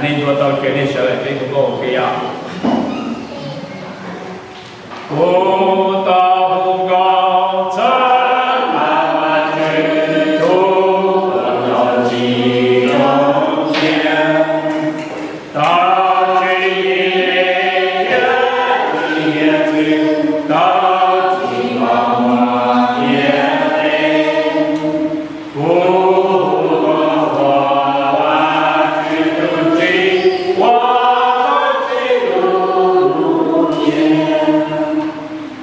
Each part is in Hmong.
Nej ua tau ces nej sawv daws peb kuj ua ke os. Kuv tau hu koj txog Vajtswv tus uas tau txi zoo siab, tau tsis lim hiam thiab tsis hiam txwv, tau txi mos mos thiab deb. Kuv hu koj ua Vajtswv tus txiv uas tau txi lub ntiaj teb,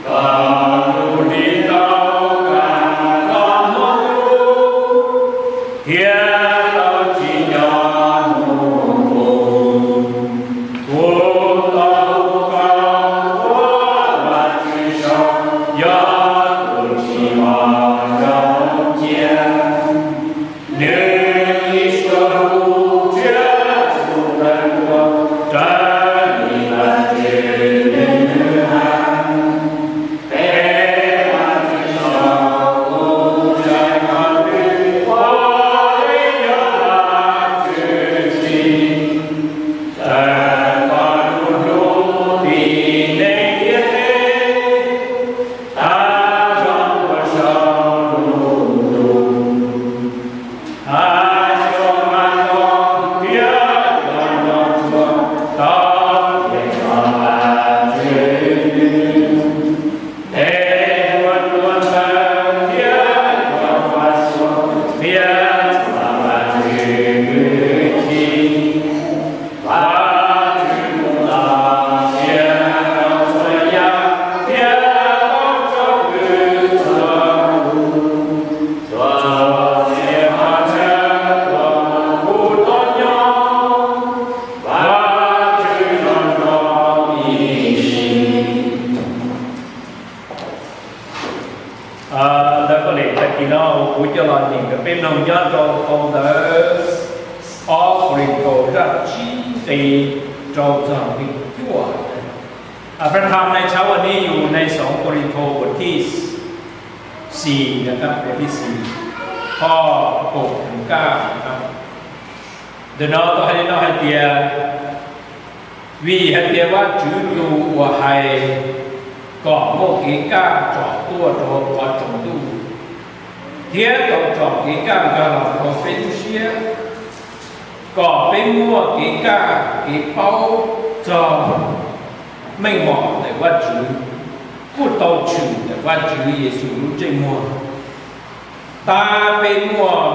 koj lub hli tau kam koj hmoov lub, thiab tau tsim nyog hnub qub. Kuv tau hu koj ua Vajtswv saum, yog tus tsim mos zoo siab. Nws ib suab hu tshiab tus tawg ntua raws li Vajtswv nws hais. Peb Vajtswv saum, kuv ntshai qhov twg, puas yog Vajtswv tsim, tawm koj lub hlub tiv neeg ntiaj teb, tag nrho ua saum lub ntuj, hais xyoo hais ntoo thiab cov nplooj tsuag tau tias txog Vajtswv nws, tej duab ntawd thiab cov faj xyoo thiab txog Vajtswv kwv tij. Vajtswv mus txog siab rau txhua yam thiab paub txog txhua tus, txhua txhia qhov chaw uas kuv tuaj nyob, Vajtswv nyob zoo ib sim. Ntawd koj lem tag kis no kuv coj los nyeem rau peb mloog nyob rau hauv ntawv ob Kuv Lim Thau zaj tsib nqe rau txog nqe cuaj. Abraham ne tshawb ua ne yus ne xov Kuv Lim Thau uas thij xis, uas thij xis, ho kaum kab. Ntawm no tau hais li no hais tias, vim hais tias Vajtswv tus uas hais kom muaj kev kaj tsom tuaj rau qhov tsaus ntuj, thiab tau tsom kev kaj nkag los rau peb lub siab, kom peb muaj kev kaj kev paub txog meej mom ntawm Vajtswv, kuj tau tshwm ntawm Vajtswv Yexus lub ntsej muag, tab peb muaj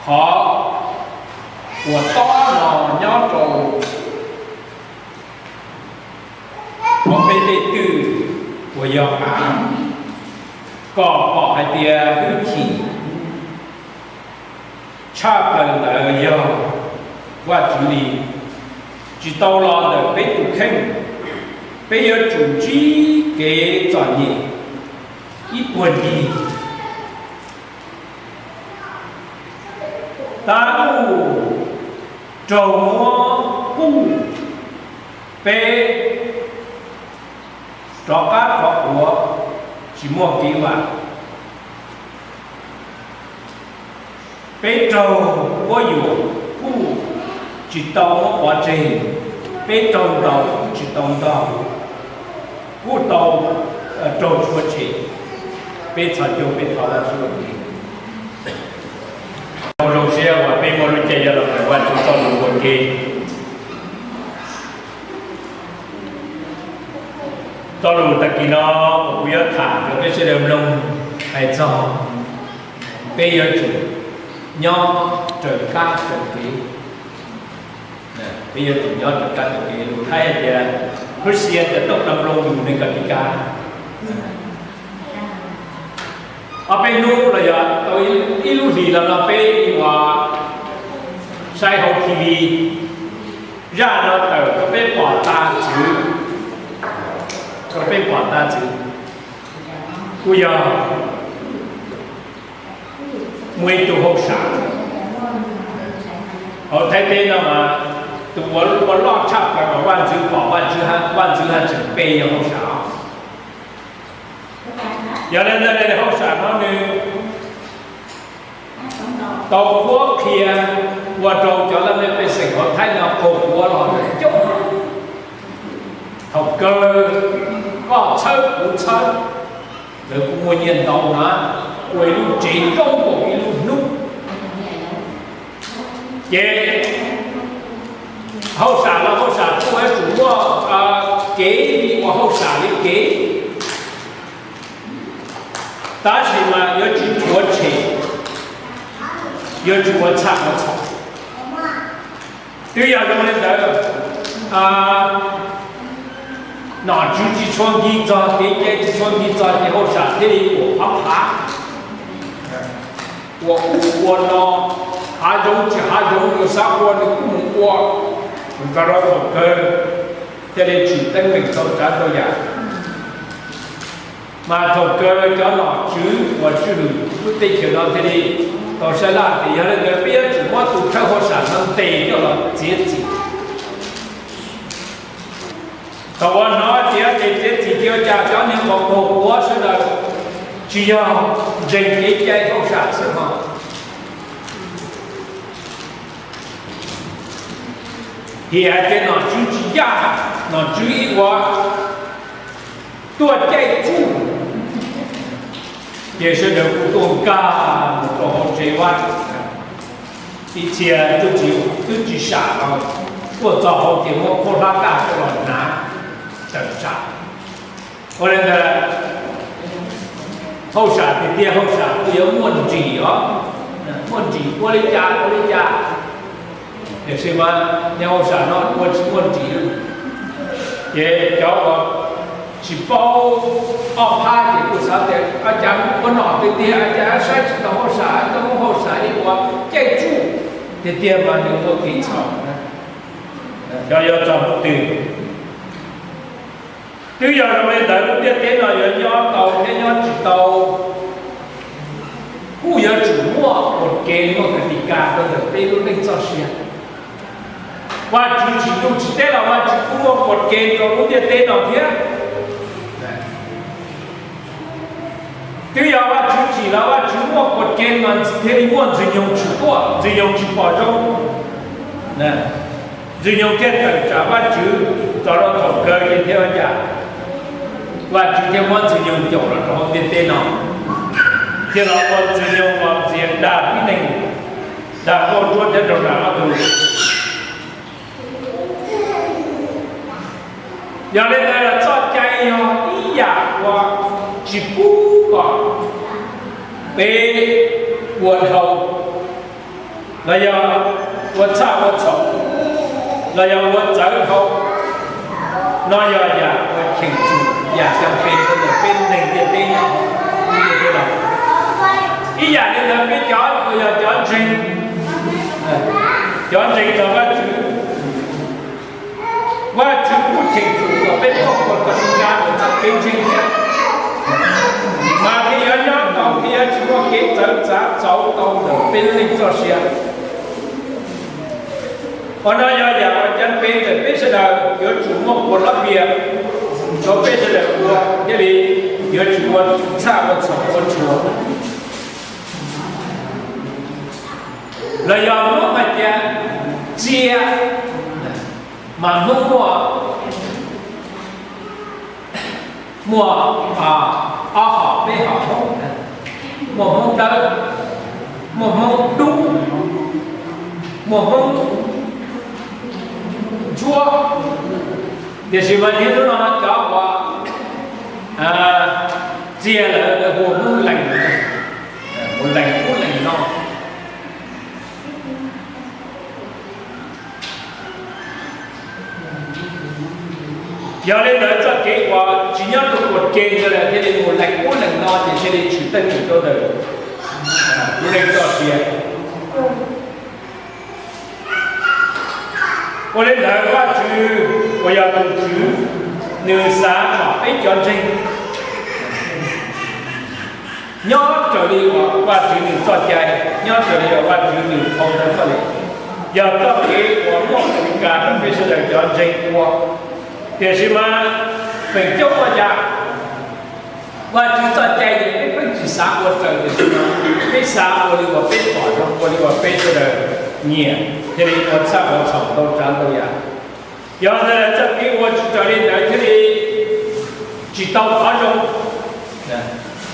qhov uas tob no nyob rau hauv peb tej twj uas yog av, kom pom hais tias hwj chim tshaj plaws ntawd yog Vajtswv li, tsis tau los ntawm peb tus kheej. Peb yuav tsum ntsib kev txom nyem ib puag ncig, tab kuj raug muab quj, peb rov qab rov quav, tsis muaj kev vam. Peb raug quab yuam kuj tsis tau muab pov tseg, peb raug ntaus kuj tsis tau ntaus, kuj tau raug tshua tshem. Peb txhos caug peb thov Vajtswv ua ke. Zoo siab uas peb muaj lub caij yuav los kawm Vajtswv txoj lus ua ke. Txoj lus tag kis no uas kuv yuav tham rau peb sawv daws mloog hais txog peb yuav tsum nyob raws kab raws kev. Peb yuav tsum nyob raws kab raws kev. Lus Thaib hais tias, Phwv Xias tias Toj Dam Loos Yus Neeg Kas Lis Kas. Ob peb hnub los yog tau ib lub hlis los no peb ua saib hauv T V, zaj no tawm rau peb pom tas txwv, rau peb pom tas txwv, kuj yog muaj ib tug hauj sam hauv Thaib teb no mas tus uas ua loj tshaj plaws mas Vaj Ntxwv pom, Vaj Ntxwv haj tseem pe yog hauj sam. Yog li ntawd hauj sam no nws tau qhuab qhia ua rau cov laj mej pej xeem hauv Thaib no qaug quav los coob. Thaum kawg koj txhawb kuv txhawb, lawv kuj muaj nyiaj ntau na, ua ib lub tsev zoo nkaus ib lub hnub. Ces hauj sam los hauj sam kuj yuav tsum muaj kev li uas hauj sam li kev, tab sis mas yuav tsis ua tshem, yuav tsis ua txhaj ua txhaum. Twb yog zoo li ntawd, nom tswv tsis tshua nkig txog kev cai, tsis tshua nkig txog ces hauj sam thiaj li ua phav phav, ua ub ua no, hav zoov tsis hav zoov, nws xav ua nws kuj mus ua, nws ka rau thaum kawg thiaj li tsim teeb meem tau tsav tau yam. Mas thaum kawg cov nom tswv uas tswj lwm lub teb chaws no thiaj li tau saib laj tias yog li ntawd peb yuav tsum muab tus thawj hauj sam no ntes coj los txiav txim. Thaum uas hnov tias ntes txiav txim ces ua cas cov niag uas qaug quav sawv daws tsis yog ntseeg kev cai hauj sam xwb hos, hiam hais tias nom tswv tsis ncaj, nom tswv ib uas tuaj caij tsuj, ces sawv daws kuj tuaj nkag mus rau hauv tsev vaj. Ib txhia twb tsis, twb tsis sam los tuaj txog hauv ces muab khaub hlab kaj coj los hnav tawm tsam. Ua li ntawd, hauj sam tiag tiag hauj sam kuj yuav muaj ntsis os, muaj ntsis ua li cas ua li cas. Tiam sis mas niag hauj sam no ua tsis muaj ntsis, ces cov uas tsis paub ob phab ces kuj xav tias ua cas ua nom tiag tiag ua cas saib tsis taus hauj sam, tau muab hauj sam ib uas caij tsuj, tiag tiag mas nws ua kev txhaum. Xyov yuav txog hnub twg. Twb yog zoo li ntawd lub ntiaj teb no yuav nyob tau thiab nyob tsis tau, kuj yuav tsum muaj ua ke muaj ka ti ka rau ntawm peb lub neej txoj sia. Vajtswv tsim ntuj tsim teb los Vajtswv kuj muaj ua ke rau lub ntiaj teb no thiab. Twb yog Vajtswv tsim los Vajtswv muaj ua ke mas thiaj li muaj ntxwg nyoog tshwm tuaj, ntxwg nyoog tsis pom zoo. Ntxwg nyoog thiaj tawm tsam Vajtswv txog rau thaum kawg ces thiaj ua cas Vajtswv thiaj muab ntxwg nyoog caum los rau hauv ntiaj teb no, thiaj los ua ntxwg nyoog los ntxias dag tib neeg, dag nkauj ntsuab thiab rau nram ob tug. Yog li ntawd los txoj cai yog ib yam uas tsis pub kom peb ua dhau, los yog ua txhaj ua txhaum, los yog ua txawv dhau. No yog yam uas cheem tsum, yam caj npee rau ntawm peb neeg ntiaj teb no. Ib yam li ntawd peb cov uas yog cov ntseeg, cov ntseeg txog Vajtswv, Vajtswv kuj cheem tsum kom peb muaj kom tau tsis nkag ntawm txoj kev ntseeg thiab, mas thiaj yuav nyob tau thiab yuav tsis muaj kev txawv txav txauv tau ntawm peb lub neej txoj sia. Qhov no yog yam uas caj npee ntawm peb sawv daws yuav tsum muaj kua lab pias rau peb sawv daws ua thiaj li yuav tsum ua txhaj ua txhaum ua rhuav. Los yog Hmoob hais tias txia, mas Hmoob muaj, muaj ob hom peb hom Hmoob, muaj Hmoob dawb, muaj Hmoob dub, muaj Hmoob ntsuab. Tiam sis mas niaj hnub no cov uas txia lawm hu ua Hmoob Lees, mus lees ub lees no. Yog li ntawd txoj kev uas tsis nyob rau ua ke ntawd lawm thiaj li mus lees ub lees no ces thiaj li tshwm teeb meem rau ntawm lub neej txoj sia. Ua li ntawd Vajtswv uas yog tus Tswv, nws xav kom peb cov ntseeg nyob raws li uas Vajtswv nws txoj cai, nyob raws li uas Vajtswv nws qhau ntawv Vajtswv, yog txoj kev uas muaj kas rau peb sawv daws cov ntseeg ua. Tiam sis mas feem coob ua cas Vajtswv txoj cai ces peb pheej tsis xav ua raws, tiam sis mas peb xav ua li uas peb pom zoo, ua li uas peb sawv daws nyiam thiaj li ua txhaj ua txhaum ntau tsav ntau yam. Yog ntawd txoj kev ua tsis raws li ntawd thiaj li tsis tau qhov zoo.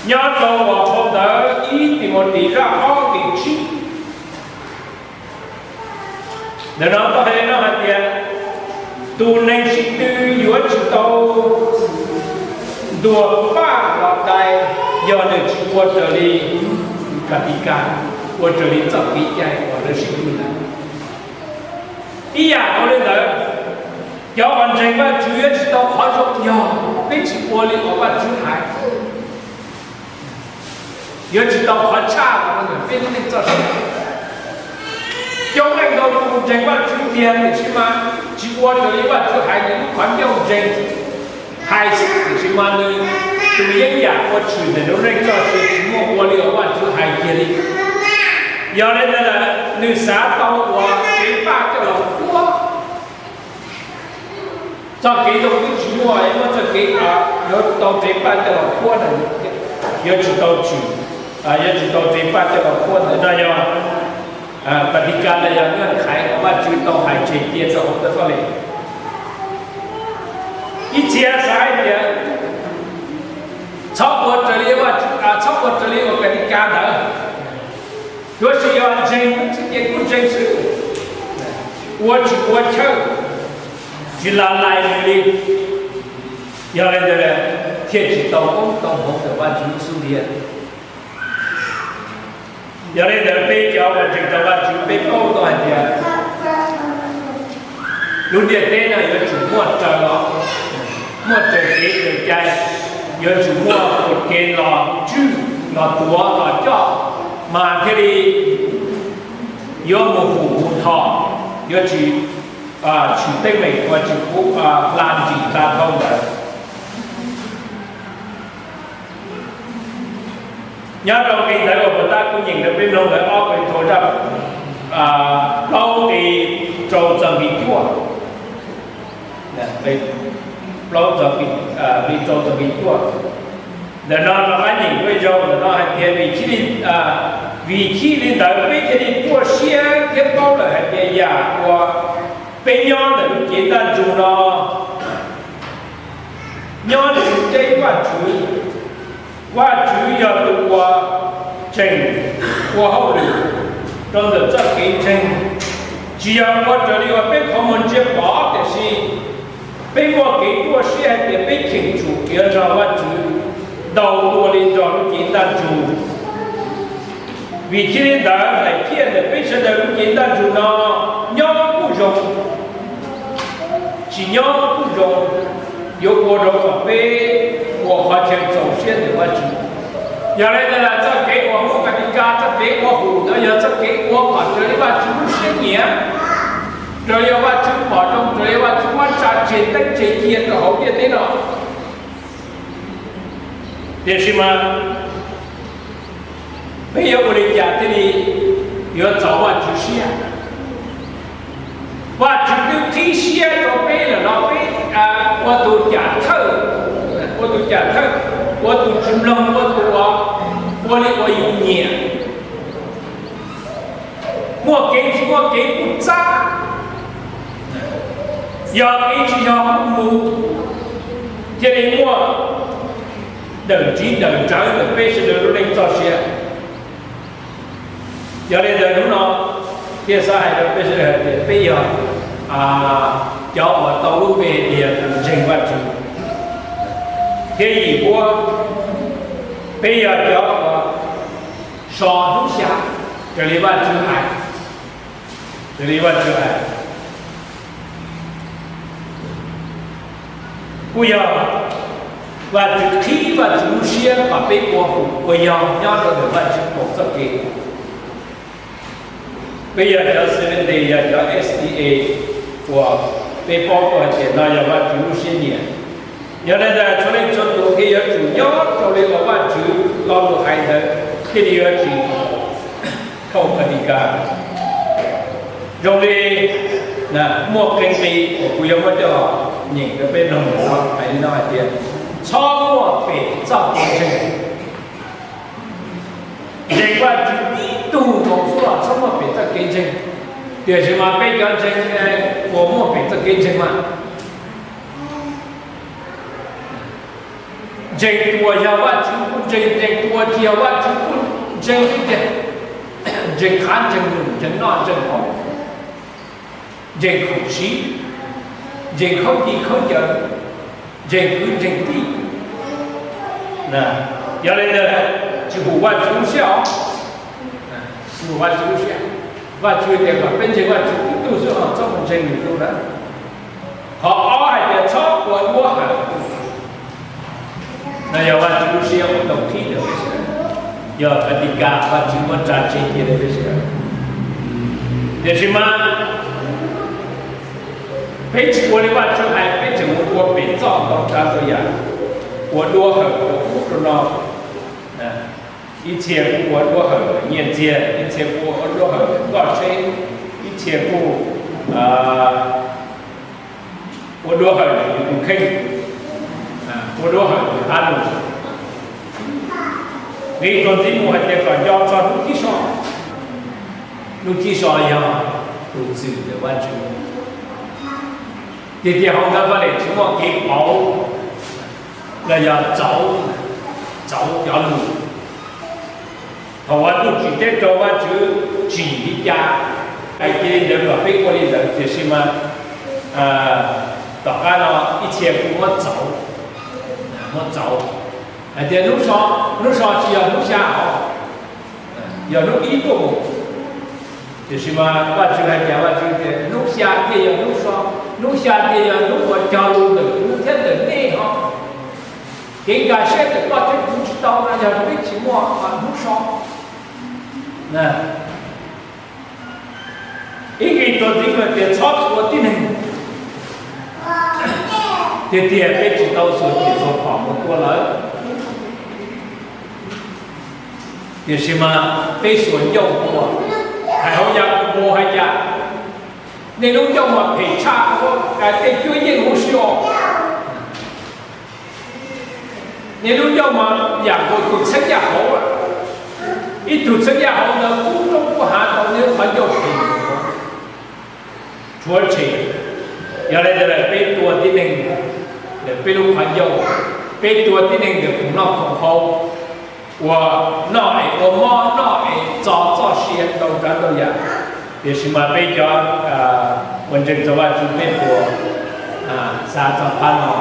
Nyob rau los phau ntawv ib Timautes zaj ob nqe tsib, ntawm no tau hais li no hais tias, tus neeg sib tw yuav tsum tau ntuag paj los dai yog nws tsis ua raws li ka ti ka, ua raws li txoj kev cai uas lawv sib tw ntawd. Ib yam nkaus li ntawd, cov uas ntseeg Vajtswv yuav tsum tau qhov zoo yog peb tsis ua li uas Vajtswv hais. Yuav tsum tau qhov tshaj los rau ntawm peb lub neej txoj sia. Coob leej ntau tus ntseeg Vajtswv tiag tiam sis mas tsis ua raws li Vajtswv hais, nws lub qhov ncauj ntseeg hais xwb tiam sis mas nws tus yeeb yam ua tshwm ntawm nws lub neej txoj sia tsis muaj ua li uas Vajtswv hais kiag li. Yog li ntawd lawm nws xav tau ua kev paj coj los qhuab. Txoj kev zoo twb tsis muaj, muaj txoj kev yuav tau tsev paj coj los qhuab na, yuav tsum tau tshwm, yuav tsum tau tsev paj coj los qhuab ntawd no yog ka ti ka los yog nyiaj thaiv uas Vajtswv tau hais tseg cia rau hauv tej faj les. Ib txhia xav hais tias txhob ua raws li Vajtswv, txhob ua raws li uas ka ti ka ntawd, yuav tsum yog ntseeg tsis tias kuj ntseeg xwb, ua tsis ua chawj, tsis la lais nws li. Yog li ntawd thiaj tsis tau koob tau hmoov ntawm Vajtswv lub xub ntiag. Yog li ntawd peb cov uas ntseeg tau Vajtswv peb paub tau hais tias lub ntiaj teb no yuav tsum muaj raws los, muaj raws kev raws cai, yuav tsum muaj ua kev los tswj los tuav los coj, mas thiaj li yuav mus hum mus thom, yuav tsis tshwm teeb meem uas tsis pub hla nrim hla dhau ntawd. Nyob rau nqe ntawd uas puas tab kuv nyeem rau peb mloog ntawd ob Petus zaj plaub nqe rau txog nqe cuaj, plaub txog nqe, nqe rau txog nqe cuaj. Ntawm no rov qab nyeem ua zoo ntawm no hais tias vim, vim chij li ntawd peb thiaj li ruaj siab thiab paub lawm hais tias yam uas peb nyob ntawm lub cev ntaj ntsug no nyob ntsug deb Vajtswv. Vajtswv yog tus uas tseem ua hauj lwm rau ntawm txoj kev ntseeg, tsis yog ua raws li uas peb qhov muag ntsia pom, tiam sis peb muaj kev ruaj siab hais tias peb cheem tsum yuav nrog Vajtswv ntau dua li nrog lub cev ntaj ntsug. Vim chij li ntawd daim phiaj ntawm peb sawv daws lub cev ntaj ntsug no nyob kuj zoo, tsis nyob kuj zoo, yuav ua rau kom peb ua qhov chaw txaus siab ntawm Vajtswv. Yog li ntawd txoj kev uas muaj ka ti ka, txoj kev ua hum ntawd yog txoj kev ua kom raws li Vajtswv lub siab nyiam, raws li Vajtswv pom zoo, raws li Vajtswv muab tsa tseg teeb tseg cia rau hauv ntiaj teb no. Tiam sis mas peb yuav ua li cas thiaj li yuav txaus Vajtswv siab? Vajtswv twb qhib siab rau peb lawm no peb ua tus cam thawj, ua tus cam thawj, ua tus tsis mloog, ua tus ua, ua li uas yus nyiam. Muaj kev tsis muaj kev kuj txab, yog kev tsis yog kuj mus, thiaj li muaj ntawm tsiv ntawm tsawv ntawm peb sawv daws lub neej txoj sia. Yog li ntawd hnub no thiaj xav hais rau peb sawv daws hais tias peb yog cov uas tau lub npe tias tus ntseeg Vajtswv, thiab yim huab, peb yog cov uas so hnub xya raws li Vajtswv hais, raws li Vajtswv hais. Kuj yog Vajtswv qhib Vajtswv lub siab kom peb ua hum ua yog nyob rau ntawm Vajtswv kaum txoj kev. Peb yog cov Seventh Day, yog cov S D A uas peb paub tau hais tias no yog Vajtswv lub siab nyiam. Yog li ntawd txhua leej txhua tus thiaj yuav tsum nyob rau li uas Vajtswv lo lus hais ntawd thiaj li yuav tsis thauj ka ti ka. Zoo li muaj qee nqi uas kuv yuav muab coj los nyeem rau peb mloog no hais li no hais tias, txhob muaj pem txoj kev ntseeg. Ntseeg Vajtswv ib tug nkaus xwb los txhob muaj pem txoj kev ntseeg. Tiam sis mas peb cov ntseeg uas muaj pem txoj kev ntseeg mas, ntseeg tus uas yog Vajtswv kuj ntseeg, ntseeg tus uas tsis yog Vajtswv kuj ntseeg ib tiag. Ntseeg qhab ntseeg lus, ntseeg noj ntseeg haus, ntseeg khoom siv, ntseeg khaub ncaws khaub ncaws, ntseeg kwv ntseeg tij. Yog li ntawd, tsis pum Vajtswv lub siab os. Tsis pum Vajtswv lub siab. Vajtswv tias kom peb ntseeg Vajtswv ib tug xwb, ho txhob mus ntseeg lwm tus na. Qhov ob hais tias txhob ua duab hawm. No yog Vajtswv lub siab uas tau qhib rau peb sawv daws, yog Kadikas Vajtswv muab tsa tseg cia rau peb sawv daws. Tiam sis mas peb tsis ua li Vajtswv hais, peb tseem mus ua pem txoj ntau tsav ntau yam, ua duab hawm rau ub rau no. Ib txhia kuj ua duab hawm nyiaj txiag, ib txhia kuj ua duab hawm nkoj tsheb, ib txhia kuj ua duab hawm yus tus kheej, ua duab hawm yus qab lus. Nqi txuas ntxiv mus hais tias kom nco txog hnub thib so. Hnub thib so yog tus txwm ntawm Vajtswv. Tiag tiag hauv ntawv Vajlev tsis muaj kev pauv los yog txauv, txauv cov lus. Thaum uas tuaj tsim teb rau Vajtswv tsim li cas, hais cia li ntawd kom peb ua li ntawd, tiam sis mas tom qab no ib txhia kuj muab txauv, muab txauv hais tias hnub so, hnub so tsis yog hnub xya os, yog hnub ib tuaj mus. Tiam sis mas Vajtswv hais tias, Vajtswv tias hnub xya thiaj yog hnub so, hnub xya thiaj yog hnub uas cog lus ntawm kuv thiab ntawm nej ho. Kev nkag siab ntawm koj thiab kuv tsis tau no yog peb tsis muaj hnub so. Ib nqi txuas ntxiv hais tias txhob txuas tib neeg. Tiag tiag peb tsis tau txuas txhua phom mus tua lawv. Tiam sis mas peb xuas ncauj tua. Hais hauv Yakaunpaus hais tias, nej lub ncauj mas phem tshaj tej cuab yeej huv si os. Nej lub ncauj mas yam nkaus tus txheeb yaj hauv, ib tug txheeb yaj hauv ntawd kub roob kub hav tau nej lub qhov ncauj phem tshuav tshem. Yog li ntawd peb tua tib neeg ntawm peb lub qhov ncauj, peb tua tib neeg ntawm khoom noj khoom haus, ua noj es ua mob, noj es txo txoj sia ntau tsav ntau yam. Tiam sis mas peb cov uas ntseeg txog Vajtswv peb puas xav txog phab no?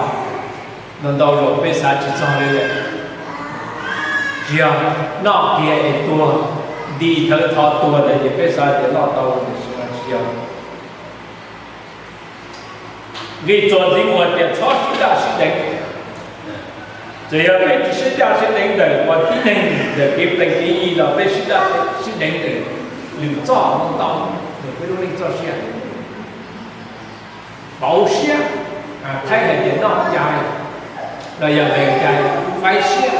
Ntau ntau zaus peb xav tsis txog li lawm. Tsis yog noj kiag es tuag, nti thawv tho tuag ntawd ces peb xav tias noj tau, tiam sis mas tsis yog. Nqi txuas ntxiv mus hais tias txhob sib daj sib deev. Txawm yog peb tsis sib daj sib deev ntawm uas tib neeg ntawm kev plees kev yi los peb sib daj sib deev ntawm lwm txoj ntau ntau ntawm peb lub neej txoj sia. Pauv siab, Thaib hais tias noj cai los yog nqes cai, faib siab.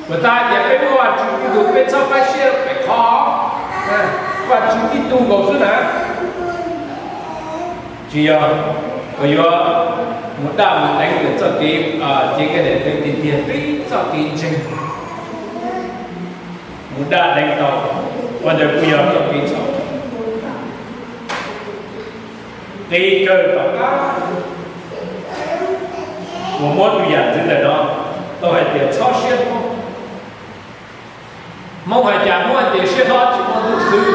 Puas tas hais tias peb muaj Vajtswv ib tug peb txhob faib siab pem qhov Vajtswv tib tug nkaus xwb na? Tsis yog, uas yuav mus daj mus deev ntawm txoj kev cev nqaij daim tawv tiag tiag, peb txoj kev ntseeg mus daj deev tau, ua ntawd kuj yog txoj kev txhaum. Nqi kawg tom qab uas muab tus yam ntxwv ntawm no tau hais tias txhob siab hlob. Hmoob hais cas Hmoob hais tias siab hlob tsis muaj tus khwv.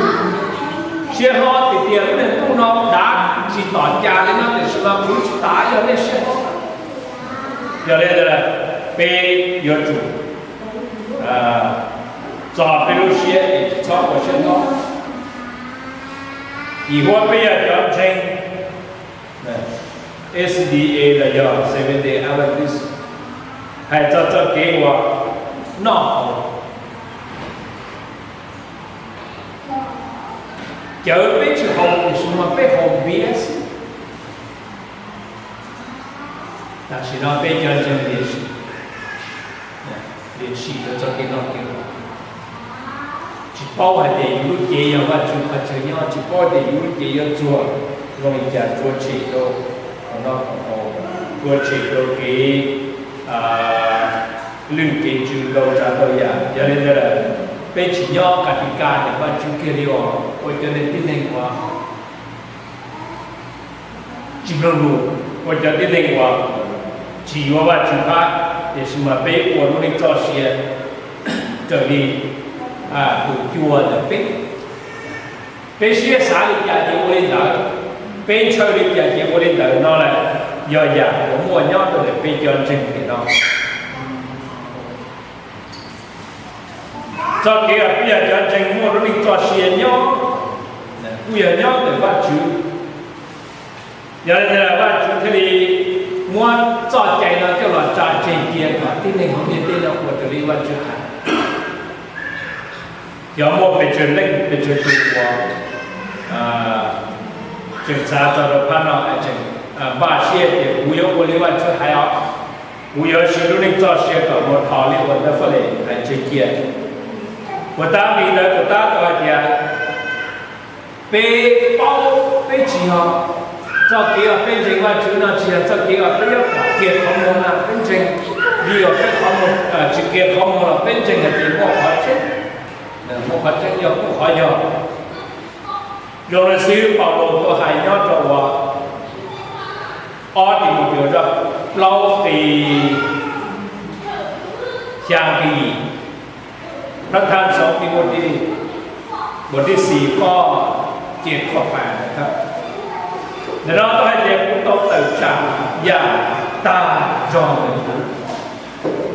Siab hlob tiag tiag, lub neej ntuj no dav tsis tom cas li no tiam sis mas khwv tsis tas yog nej siab hlob. Yog li ntawd peb yuav tsum txo peb lub siab es tsis txhob ua siab hlob. Yim huab peb yog cov ntseeg S D A los yog Seventh Day Adventist, hais txog txoj kev uas noj haus. Cawv peb tsis haus tiam sis mas peb haus npiav xwb. Tam sim no peb cov ntseeg liam sim, liam sim rau txoj kev noj kev haus. Tsis paub hais tias yus lub cev yog Vajtswv qhov chaw nyob, tsis paub tias yus lub cev yuav txuag zoo li cas, txuag tshem rau khoom noj khoom haus, txuag tshem rau kev lwj kev ntsws ntau tsav ntau yam. Yog li ntawd lawm, Peb tsis nyob kas tis kas ntawm Vajtswv kiag li os, ua cov tib neeg uas tsis mloog lus, ua cov tib neeg uas tsis yuav Vajtswv pab, tiam sis mas peb ua lub neej txoj sia raws li tus cua ntawm peb. Peb siab xav li cas ces ua li ntawd, peb ntshaw li cas ces ua li ntawd no lawm, yog yam uas muaj nyob rau ntawm peb cov ntseeg nim no. Txoj kev uas peb yog cov ntseeg muaj lub neej txoj sia nyob, kuj yog nyob ntawm Vajtswv. Yog li ntawd Vajtswv thiaj li muab txoj cai no coj los tsa tseg cia kom tib neeg hauv ntiaj teb no ua raws li Vajtswv hais. Yog muaj pes tsawg leej pes tsawg tus uas tseem xav txog rau phab no, tseem npaj siab tias kuv yuav ua li Vajtswv hais os, kuv yuav siv lub neej txoj sia kom mus dhos li uas ntawd faj lem hais tseg cia. Puas tab li ntawd puas tab tau hais tias peb paub peb tsis yog, txoj kev uas peb ntseeg Vajtswv no tsis yog txoj kev uas peb yuav pom kiag qhov muag na, peb ntseeg li uas peb qhov muag tsis kiag qhov muag los peb ntseeg hais tias muaj qhov tseeb, muaj qhov tseeb yog kuj qhov yog. Zoo li xib hwb Paulus tau hais nyob rau uas ob Timautes plaub nqe xya nqe yim, พระธรรมสอง Timothy บทที่สี่ ข้อเจ็ด ข้อแปด นะครับ. Ntawm no tau hais tias kuv tau tawm tsam yam tag zog ntawm kuv,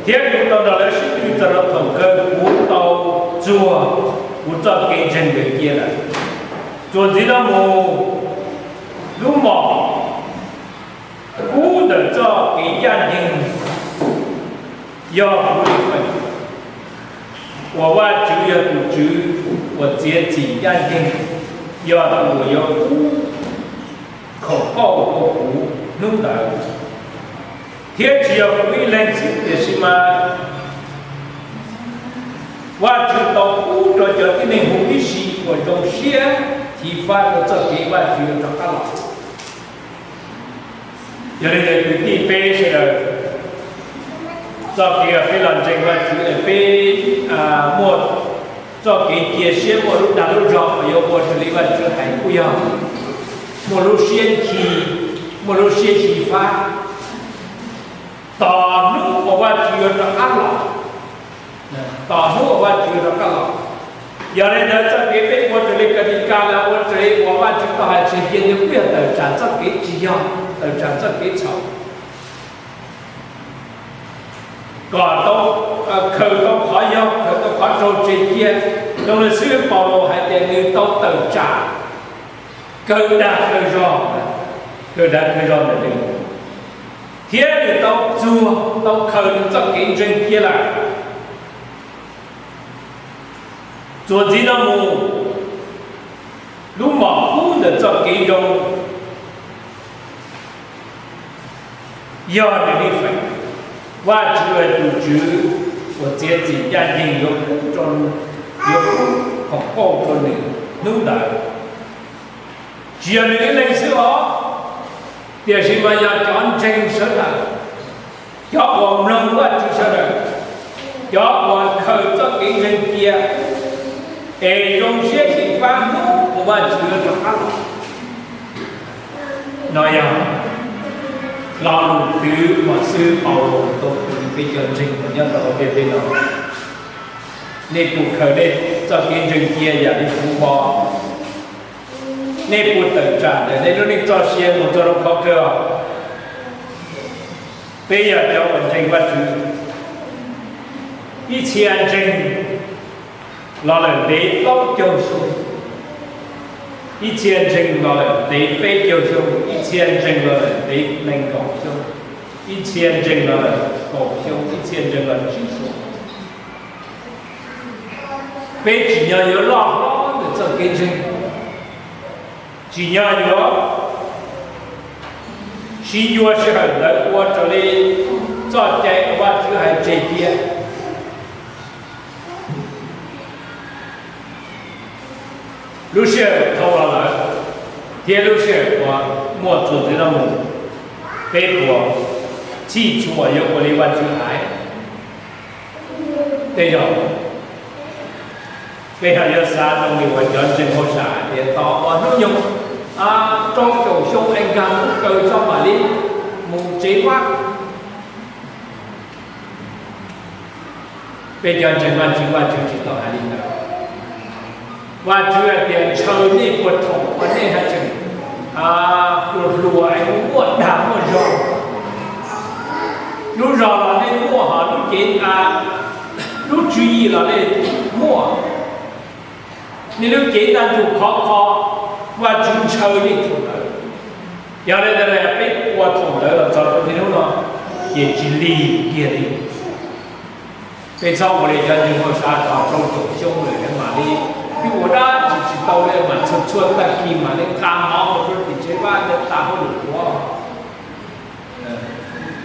thiab kuv tau nrog lawv sib tw txog rau thaum kawg kuv tau txuag kuv txoj kev ntseeg ntawd cia lawm. Txuas ntxiv no mus, lub mom kub ntawm txoj kev ncaj ncees yog kuv li feem, uas Vajtswv yog tus Tswv uas txiav txim ncaj ncees, yog tus uas yuav pub khoom pauj rau kuv hnub ntawd. Thiab tsis yog kuv ib leeg xwb, tiam sis mas Vajtswv tau pub rau cov tib neeg huv tib si uas zoo siab xyiv fab rau txoj kev Vajtswv rov qab los. Yog li ntawd kwv tij peb sawv daws, txoj kev uas peb los ntseeg Vajtswv es peb muaj txoj kev cia siab muaj lub dag lub zog uas yuav ua raws li Vajtswv hais kuj yog muaj lub siab nchi, muaj lub siab xyiv fab. Tos hnub uas Vajtswv yuav rov qab los, tos hnub uas Vajtswv yuav rov qab los. Yog li ntawd txoj kev peb ua raws li kas tis kas los ua raws li uas Vajtswv tau hais tseg cia ntawd kuj yog tawm tsam txoj kev tsis yog, tawm tsam txoj kev txhaum, kom tau, khaws tau qhov yog, khaws tau qhov raug tseg cia. Zoo li xib hwb Paulus hais tias nws tau tawm tsam kawg dag kawg zog, kawg dag kawg zog ntawm nws, thiab nws tau txuag tau khaws nws txoj kev ntseeg cia lawm. Txuas ntxiv no mus, lub mom kub ntawm txoj kev zoo yog nws li feem, Vajtswv tus Tswv uas txiav txim ncaj ncees yuav pub, yuav pub khoom pauj rau nws hnub ntawd. Tsis yog nws ib leeg xwb os, tiam sis mas yog cov ntseeg sawv daws, cov uas mloog Vajtswv sawv daws, cov uas khaws txoj kev ntseeg cia, es zoo siab xyiv fab hnub uas Vajtswv yuav rov qab los. No yog lo lus twv uas xib hwb Paulus tau twv peb cov ntseeg uas nyob rau hauv ntiaj teb no. Nej puas khaws nej txoj kev ntseeg cia yam li kuv hais? Nej puas tawm tsam ntawm nej lub neej txoj sia mus txog rau qhov kawg? Peb yog cov uas ntseeg Vajtswv, ib txhia ntseeg los lawm ntev plaub caug xyoo, ib txhia ntseeg los lawm ntev peb caug xyoo, ib txhia ntseeg los lawm ntev nees nkaum xyoo, ib txhia ntseeg los lawm kaum xyoo, ib txhia ntseeg los tsib xyoo. Peb tsim nyog yuav loj hlob ntawm txoj kev ntseeg, tsim nyog yuav sib yuav sij hawm ntawd ua raws li txoj cai uas Vajtswv hais tseg cia. Lub sij hawm dhau los lawm, thiab lub sij hawm uas muaj txuas ntxiv no mus, peb puas txhij txhua yuav ua li Vajtswv hais? Tej zaum Peb ho yuav xav zoo li uas cov ntseeg Mauxes hais tias tos uas hnub nyoog rau caum xyoo es nkag mus kaw tso mam li mus tsev Vajtswv. Peb cov ntseeg Vajtswv, Vajtswv tsis tau hais li ntawd. Vajtswv hais tias ntshaw nej puas thaum uas nej haj tseem hluas hluas es muaj dag muaj zog. Lub zog los nej muaj, ho lub cev, lub tswv yim los nej muaj, nej lub cev ntaj ntsug khov kho, Vajtswv ntshaw nej thaum ntawd. Yog li ntawd peb ua thaum ntawd los txog rau niaj hnub no ces tsis lig kiag li. Peb txhob ua li cov ntseeg Mauxes tos rau caum xyoo lawm mam li, twb ua dab tsi tsis tau li mas txhua txhua tag kis mam li nqa mov mus rau tim tsev vaj tas hauj lwm ua.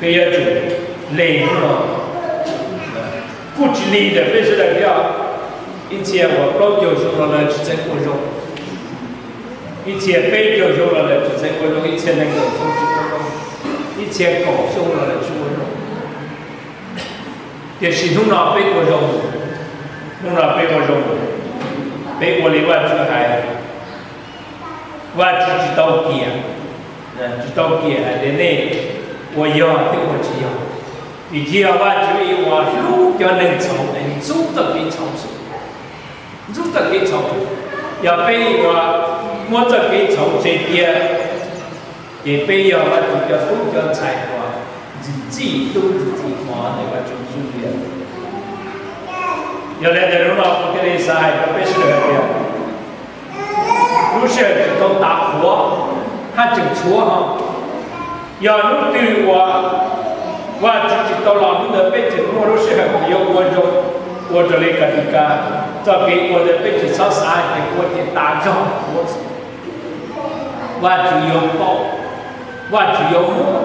Peb yuav tsum lig hnub no. Kuj tsis lig ntawm peb sawv daws thiab. Ib txhia uas plaub caug xyoo los lawm tsis txeeb ua zoo, ib txhia peb caug xyoo los lawm tsis txeeb ua zoo, ib txhia nees nkaum xyoo tsis ua zoo, ib txhia kaum xyoo los lawm tsis ua zoo. Tiam sis hnub no peb ua zoo, hnub no peb ua zoo, peb ua li Vajtswv hais. Vajtswv tsis tau kiam, tsis tau kiam hais tias nej ua yog thiab ua tsis yog. Vim tsis yog Vajtswv ib uas hlub cov neeg txhaum es ntxub txoj kev txhaum xwb, ntxub txoj kev txhaum. Yog peb ua muab txoj kev txhaum tseg cia, ces peb yog Vajtswv cov tub cov ntxhais uas ntxim txij tub ntxim txij hmo ntawm Vajtswv xub ntiag. Yog li ntawd hnub no kuv thiaj li xav hais rau peb sawv daws tias lub sij hawm tsis tau tas qhuav, haj tseem tshuav ho. Yog hnub twg uas Vajtswv tsis tau los hnub ntawd peb tseem muaj lub sij hawm uas yuav ua zoo, ua raws li ka ti ka, txoj kev ua ntawd peb tsis txhob xav hais tias ua ces tas zog qhuav. Vajtswv yuav pauj, Vajtswv yuav muab.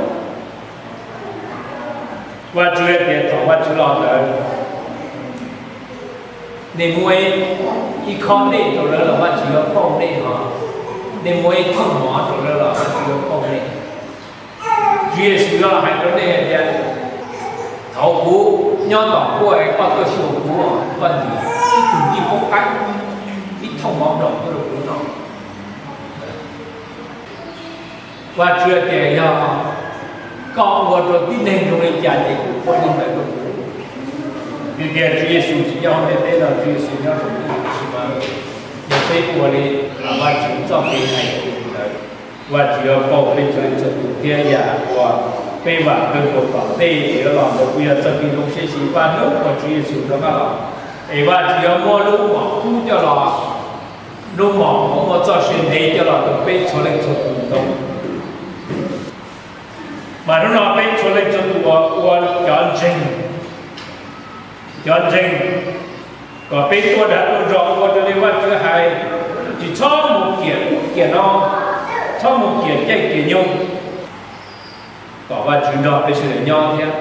Vajtswv hais tias thaum Vajtswv los ntawd, nej muab ib khob dej rau lawv los Vajtswv yuav pauj nej ho, nej muab ib thooj mov rau lawv los Vajtswv yuav pauj nej. Tswv Yexus yuav los hais rau nej hais tias, thaum kuv nyob tom kuaj es koj tuaj xyuas kuv, koj ntim ib tug ncej puab qaib, ib thooj mov nplaum tuaj rau kuv noj. Vajtswv hais tias yog koj ua rau tib neeg zoo li cas ces kuv ua li ntawd rau kuv. Vim tias Tswv Yexus tsis nyob hauv ntiaj teb no, Tswv Yexus nyob saum ntuj, tiam sis mas yog peb ua li Vajtswv txoj kev hais ntawd, Vajtswv yuav pauj peb txhua leej txhua tus thiab yam uas peb vam khawv nkaus tom ntej es yuav los ntawd kuj yog txoj kev zoo siab xis Vaj hnub uas Tswv Yexus rov qab los, es Vajtswv yuav muab lub mom kub coj los, lub mom uas muaj txoj sia ntev coj los rau peb txhua leej txhua tus ntau. Mas hnub no peb txhua leej txhua tus uas ua cov ntseeg, cov ntseeg, kom peb tuaj dag tuaj zog ua raws li Vajtswv hais, tsis txhob mus kiam ub kiam no, txhob mus kiam caij kiam nyoog, kom Vajtswv nrog peb sawv daws nyob thiab.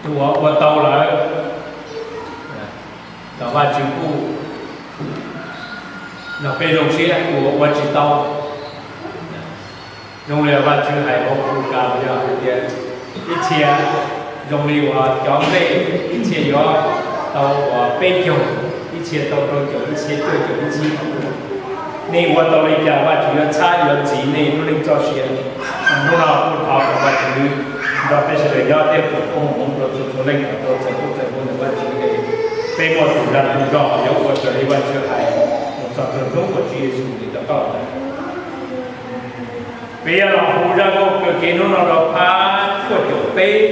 Tus uas ua tau lawm, los Vajtswv kuj nrog peb zoo siab, tus uas ua tsis tau, zoo li Vajtswv hais hauv Lukas yog hais tias ib txhia zoo li uas cov nplej, ib txhia yuav tau uas peb caug, ib txhia tau rau caum, ib txhia cuaj caum ib txhis. Nej ua tau li cas Vajtswv yuav txhab yuav ntxiv nej lub neej txoj sia. Hnub no kuj thov kom Vajtswv nrog peb sawv daws nyob thiab foom koob hmoov rau txhua txhua leej kom tau txais koob txais hmoov ntawm Vajtswv es peb muaj tus dag tus zog yuav ua raws li Vajtswv hais mus txog rau hnub uas Tswv Yexus nws rov qab los ntawd. Peb yuav los hu zaj nkauj kawg kev hnub no rau phab cuaj caum peb,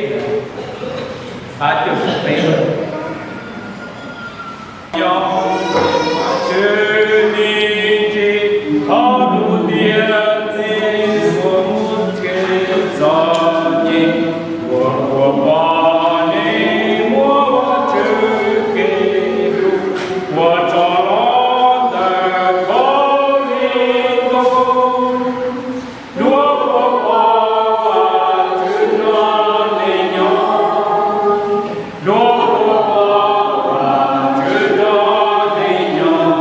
phab cuaj caum peb. Yog Vajtswv me ntsis thov lub ntiaj teb uas muaj kev txom nyem, uas ua pom nej muab Vajtswv kev hlub ua tso los ntawm khaub lig ntuj. Luag ua pom Vajtswv nrog nej nyob, luag ua pom Vajtswv nrog nej nyob.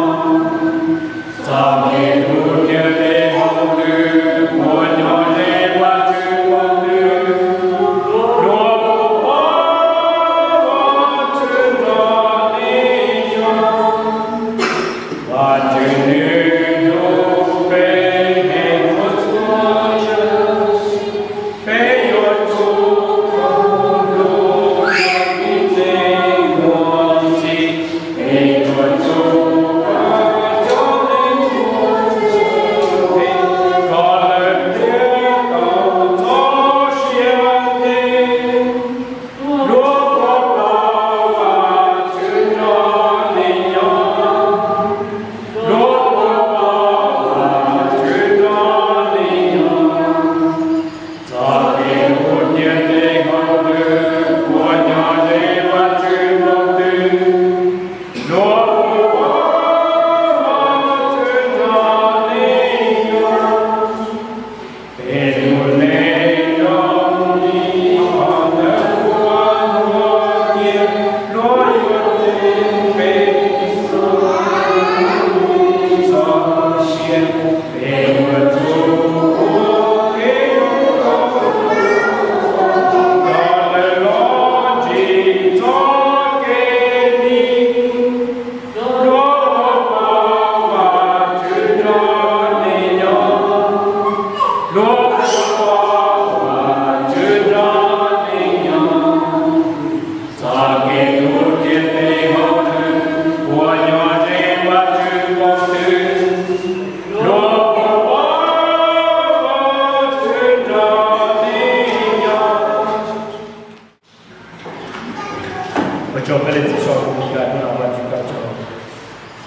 Tso peb le txi so mus ka hnub no Vajtswv koj tso,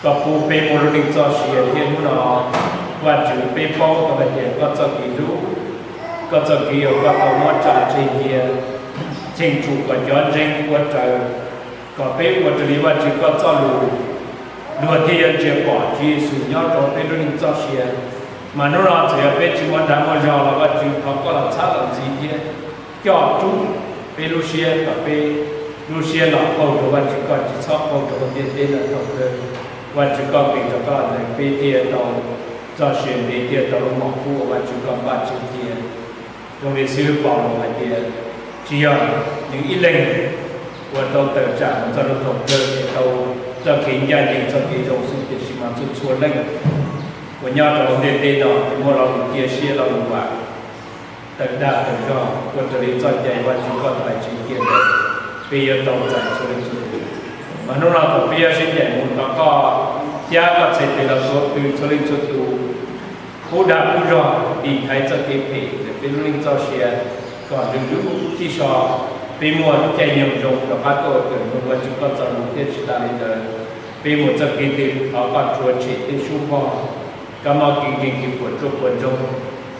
koj pub peb muaj lub neej txoj sia thiab hnub no Vajtswv peb paub tau hais tias koj txoj kev hlub, koj txoj kev yog koj tau muab tsa tseg cia, cheem tsum kom cov ntseeg ua raws, kom peb ua raws li Vajtswv koj txoj lus, luag thiaj yuav ntsia pom Tswv Yexus nyob rau peb lub neej txoj sia. Mas hnub no txawm yog peb tsis muaj dag muaj zog los Vajtswv thov koj los txhawb los ntxiv thiab coj rub peb lub siab kom peb lub siab los qaug rau Vajtswv koj, tsis txhob qaug rau ntiaj teb no thaum kawg. Vajtswv koj nqis rov qab los ntawm peb thiaj tau txoj sia ntev thiaj tau lub mom kub uas Vajtswv koj npaj tseg cia. Zoo li xib hwb Paulus hais tias, tsis yog nws ib leeg uas tau tawm tsam mus txog rau thaum kawg es tau txoj kev ncaj ncees txoj kev zoo xwb, tiam sis mas txhua txhua leej uas nyob rau hauv ntiaj teb no ces muaj lo lus cia siab lo lus vam tawm dag tawm zog ua raws li txoj cai Vajtswv koj tau hais tseg cia ntawd, peb yuav tau txais txhua leej txhua tus. Mas hnub no thaum peb yuav sib ncaim mus thov koj cab koj txhais tes los txhua tus, txhua leej txhua tus pub dag pub zog dim thaiv txoj kev phem ntawm peb lub neej txoj sia, kom nws lub sij so peb muaj lub caij nyoog zoo rov qab tuaj kawm mloog Vajtswv koj txoj lus thiab tsis tas li ntawd, peb mus txoj kev twg thov koj rhuav tshem tej suab mog, kab mob kev nkeeg kev puas tsuaj puas ntsoog,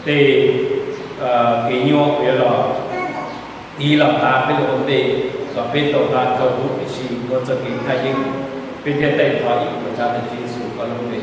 tej kev nyuaj uas yuav los tiv los tav peb lub ua ntej, kom peb tau hla dhau huv tib si ua txoj kev thaj yeeb. Peb thiaj taij thov ib puas tsav ntawm Tswv Yexus koj lub npe.